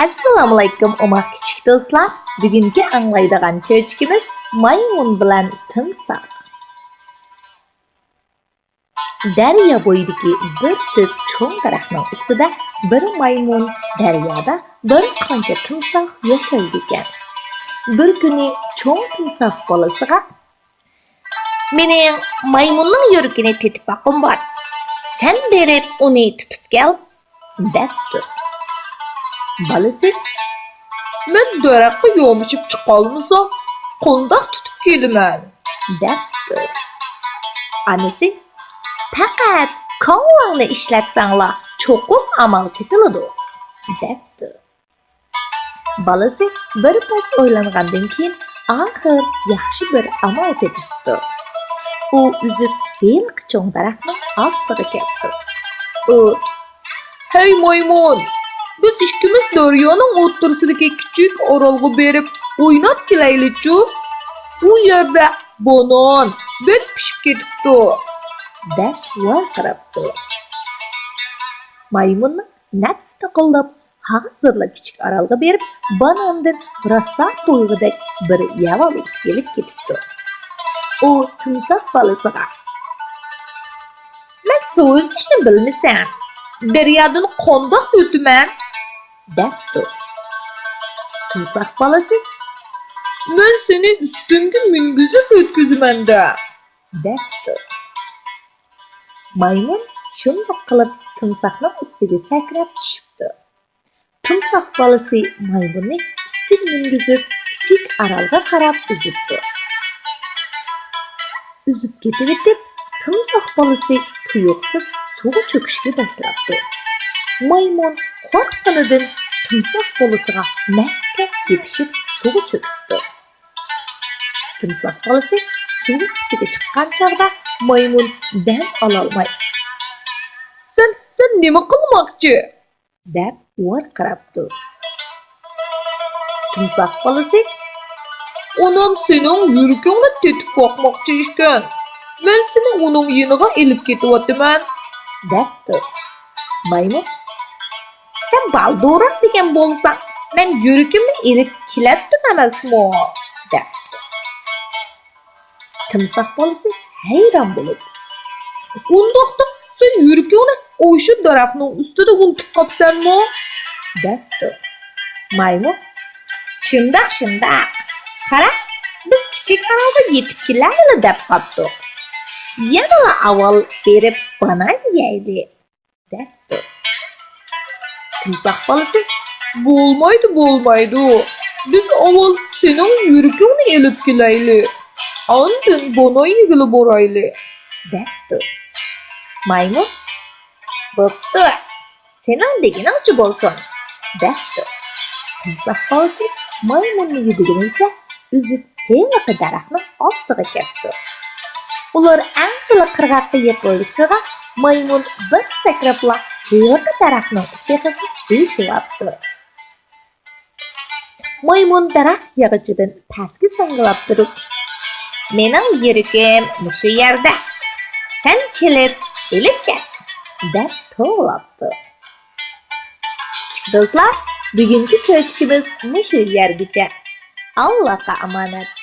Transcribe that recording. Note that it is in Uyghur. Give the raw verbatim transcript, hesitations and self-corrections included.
ئەسسالامۇئەلەيكۇم، ئوماق كىچىك دوستلار. بۈگۈنكى ئاڭلايدىغان چۆچىكىمىز مايمۇن بىلەن تىمساھ. دەريا بويىدىكى بىر تۈپ چوڭ دەرەخنىڭ ئۈستىدە بىر مايمۇن، دەريادا بىر قانچە تىمساھ ياشايدىكەن. بىر كۈنى چوڭ تىمساھ بالىسىغا، «مېنىڭ مايمۇننىڭ يۈرىكىنى تېتىپ باققۇم بار. سەن بېرىپ ئۇنى تۇتۇپ كەل» دەپتۇ. بالىسى، «مەن دەرەخكە يامىشىپ چىقالمىسام، قانداق تۇتۇپ كېلىمەن؟» دەپتۇ. ئانىسى، «پەقەت كاللاڭنى ئىشلەتسەڭلا، چوقۇم ئامال تېپىلىدۇ» دەپتۇ. بالىسى بىر پەس ئويلانغاندىن كېيىن، ئاخىر ياخشى بىر ئامال تېپىپتۇ. ئۇ ئۈزۈپ ھېلىقى چوڭ دەرەخنىڭ ئاستىغا كەپتۇ. ئۇ، «ھەي مايمۇن، بىز ئىككىمىز دەريانىڭ ئوتتۇرىسىدىكى كىچىك ئارالغا بېرىپ ئويناپ كېلەيلىچۇ؟ ئۇ يەردە بانان بەك پىشىپ كېتىپتۇ» دەپ ۋارقىراپتۇ. مايمۇننىڭ نەپسى تاقىلداپ، ھازىرلا كىچىك ئارالغا بېرىپ، باناندىن راسا تويغۇدەك بىر يەۋالۇز ئېلىپ كېتىپتۇ. ئۇ تىمساھ بالىسىغا، «مەن سۇ ئۈزۈشنى بىلمىسەم، دەريادىن قانداق ئۆتىمەن؟» دەپتۇ. تىمساھ بالىسى، «مەن سېنى ئۈستۈمگە مىنگۈزۈپ ئۆتكۈزىمەن-دە» دەپتۇ. مايمۇن شۇنداق قىلىپ تىمساھنىڭ ئۈستىگە سەكرەپ چۈشۈپتۇ. تىمساھ بالىسى مايمۇننى ئۈستىگە مىنگۈزۈپ، كىچىك ئارالغا قاراپ ئۈزۈپتۇ. ئۈزۈپ كېتىۋېتىپ، تىمساھ بالىسى تۇيۇقسىز سۇغا چۆكۈشكە باشلاپتۇ. مايمۇن قورققىنىدىن تىمساھ بالىسىغا مەھكەم يېپىشىپ سۇغا چۆكۈپتۇ. تىمساھ بالىسى سۇنىڭ ئۈستىگە چىققان چاغدا مايمۇن دەم ئالالماي، «سەن، سەن نېمە قىلماقچى؟» دەپ ۋارقىراپتۇ. تىمساھ بالىسى، «ئانام سېنىڭ يۈرىكىڭنى تېتىپ باقماقچى ئىكەن. مەن سېنى ئۇنىڭ يېنىغا ئېلىپ كېتىۋاتىمەن» دەپتۇ. مايمۇن، «سەن بالدۇرراق دېگەن بولساڭ، مەن يۈرىكىمنى ئېلىپ كېلەتتىم ئەمەسمۇ؟» دەپتۇ. تىمساھ بالىسى ھەيران بولۇپ، «ئۇنداقتا سەن يۈرىكىڭنى ئاشۇ دەرەخنىڭ ئۈستىدە ئۇنتۇپ قاپسەنمۇ؟» دەپتۇ. مايمۇن، «شۇنداق، شۇنداق. قارا، بىز كىچىك ئارالغا يېتىپ كېلەيلى دەپ قاپتۇق. يەنىلا ئاۋۋال بېرىپ بانان يەيلى» دەپتۇ. تىمساھ بالىسى، «بولمايدۇ، بولمايدۇ. بىز ئاۋۋال سېنىڭ يۈرىكىڭنى ئېلىپ كېلەيلى. ئاندىن بانان يېگىلى بارايلى» دەپتۇ. مايمۇن، «بوپتۇ، سېنىڭ دېگىنىڭچە بولسۇن» دەپتۇ. تىمساھ بالىسى مايمۇننى يۈدىگىنىچە ئۈزۈپ ھېلىقى دەرەخنىڭ ئاستىغا كەپتۇ. ئۇلار ئەڭدىلا قىرغاققا يېقىنلىشىشىغا مايمۇن بىر سەكرەپلا ھېلىقى دەرەخنىڭ شېخىغا ئېرىشىۋاپتۇ. مايمۇن دەرەخ ياغىچىدىن پەسكە ساڭگىلاپ تۇرۇپ، «مېنىڭ يۈرىكىم مۇشۇ يەردە. سەن كېلىپ ئېلىپ كەت» دەپ توۋلاپتۇ. كىچىك دوستلار، بۈگۈنكى چۆچىكىمىز مۇشۇ يەرگىچە. ئاللاغا ئامانەت.